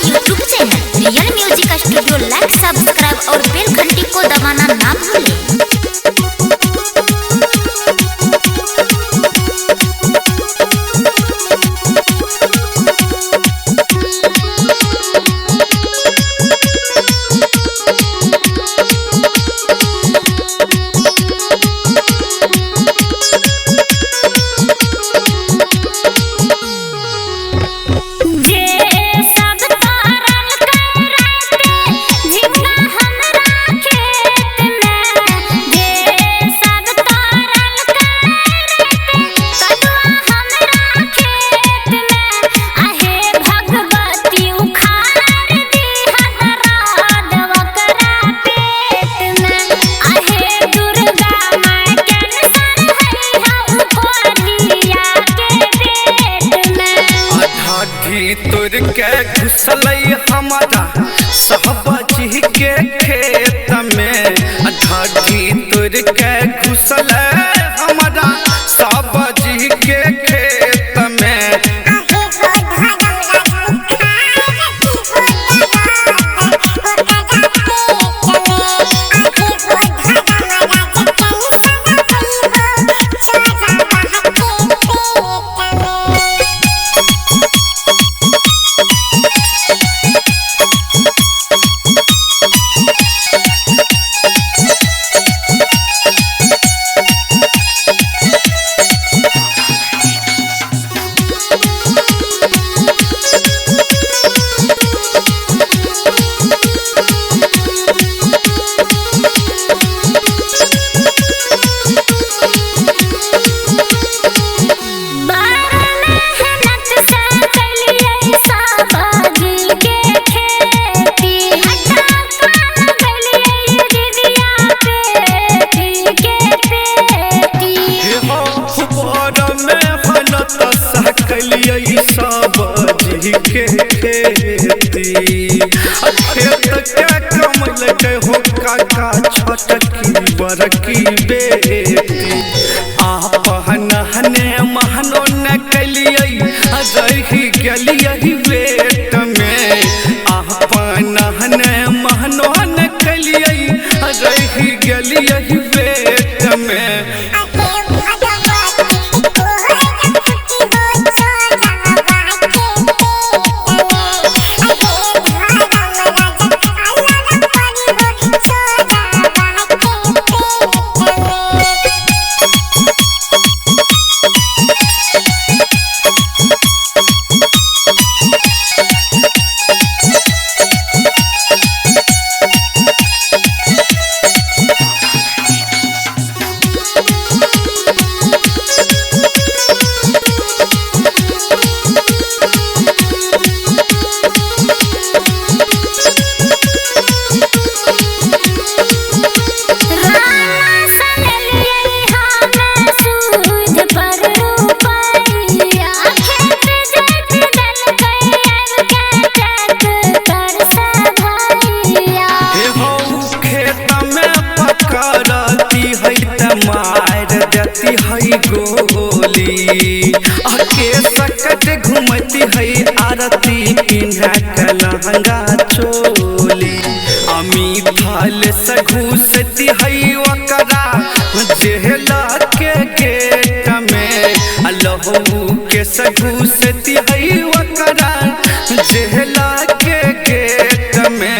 YouTube channel real music studio like subscribe और बेल घंटी को दबाना ना भूलें। तोर के घुसलई हमारा सहबजी के खेत में, ढाढी तोर के घुसलई हमारा सहबजी के खेत में। के खेती खेत के कमल के हो काका छोटकी बड़की बेटी, आपन हने महनो न कलियै रही गेलियै वेट में, आपन हने महनो न कलियै रही गेलियै वेट में। गोली आके सकट घूमती है आरती पिन्हा के लहंगा चोली, अमी थाल से घुसती है ओकरा जेहला के गेट में, लहू के से घुसती है ओकरा जेहला के गेट में।